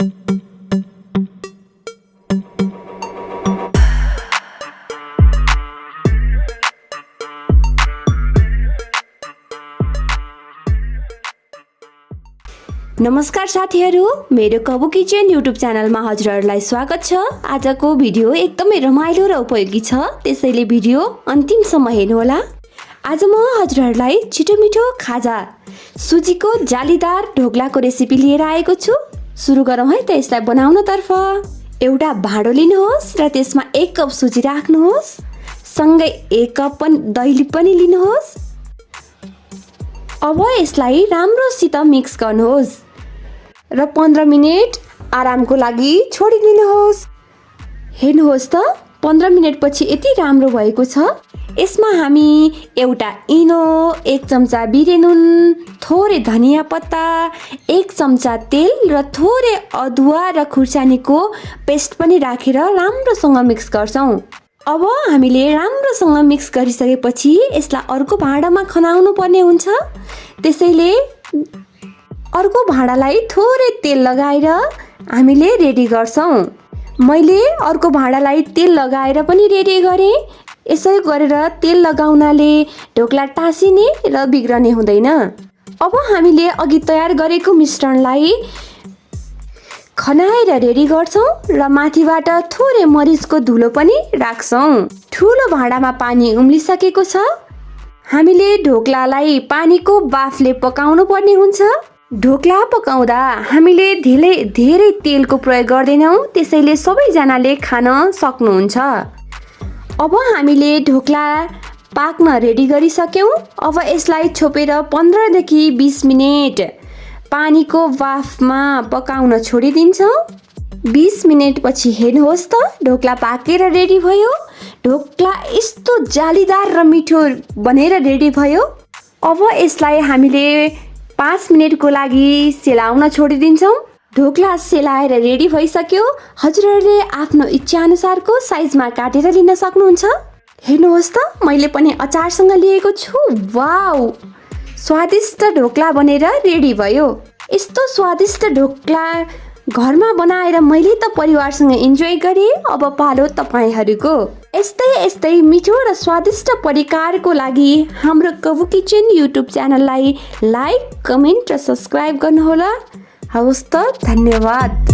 नमस्कार साथीहरू, मेरो कबु किचन युट्युब च्यानलमा हजुरहरूलाई स्वागत छ। आजको भिडियो एकदमै रमाइलो र उपयोगी छ, त्यसैले भिडियो अन्तिमसम्म हेर्नुहोला। आज म हजुरहरूलाई छिटो मिठो खाजा सुजीको जालीदार ढोक्लाको रेसिपी लिएर आएको छु। सुरु गरौँ है त यसलाई बनाउनतर्फ। एउटा भाँडो लिनुहोस् र त्यसमा 1 कप सुजी राख्नुहोस्। सँगै 1 कप दही पनि लिनुहोस्। अब यसलाई राम्रोसित मिक्स गर्नुहोस् र 15 मिनेट आरामको लागि छोडिदिनुहोस्। हेर्नुहोस् त 15 मिनेटपछि यति राम्रो भएको छ। यसमा हामी एउटा इनो, 1 चम्चा बिरे नुन, थोरै धनिया पत्ता, 1 चम्चा तेल र थोरै अदुवा र खुर्सानीको पेस्ट पनि राखेर राम्रोसँग मिक्स गर्छौं। अब हामीले राम्रोसँग मिक्स गरिसकेपछि यसलाई अर्को भाँडामा खनाउनु पर्ने हुन्छ। त्यसैले अर्को भाँडालाई थोरै तेल लगाएर हामीले रेडी गर्छौं। मैले अर्को भाँडालाई तेल लगाएर पनि रेडी गरेँ। यसै गरेर तेल लगाउनाले ढोक्ला टाँसिने र बिग्रने हुँदैन। अब हामीले अघि तयार गरेको मिश्रणलाई खनाएर रेडी गर्छौं र माथिबाट थोरै मरिचको धुलो पनि राख्छौं। ठुलो भाँडामा पानी उम्लिसकेको छ। हामीले ढोक्लालाई पानीको बाफले पकाउनु पर्ने हुन्छ। ढोक्ला पकाउँदा हामीले धेरै तेलको प्रयोग गर्दैनौं, त्यसैले सबैजनाले खान सक्नुहुन्छ। अब हामीले ढोक्ला पाक्न रेडी गरिसक्यौं। अब यसलाई छोपेर 15 देखि 20 मिनेट पानीको बाफमा पकाउन छोडिदिन्छौं। 20 मिनेटपछि हेर्नुहोस् त ढोक्ला पाकेर रेडी भयो। ढोक्ला यस्तो जालीदार र मिठो बनेर रेडी भयो। अब यसलाई हामीले 5 मिनेटको लागि सेलाउन छोडिदिन्छौं। ढोक्ला सेलाएर रेडी भइसक्यो। हजुरहरूले आफ्नो इच्छा अनुसारको साइजमा काटेर लिन सक्नुहुन्छ। हेर्नुहोस् त मैले पनि अचारसँग लिएको छु। वाउ, स्वादिष्ट ढोक्ला बनेर रेडी भयो। यस्तो स्वादिष्ट ढोक्ला घरमा बनाएर मैले त परिवारसँग इन्जोय गरेँ। अब पालो तपाईहरूको। यस्तै मिठो र स्वादिष्ट परिकारको लागि हाम्रो कबु किचन युट्युब च्यानललाई लाइक, कमेन्ट र सब्स्क्राइब गर्नुहोला। हवस् त, धन्यवाद।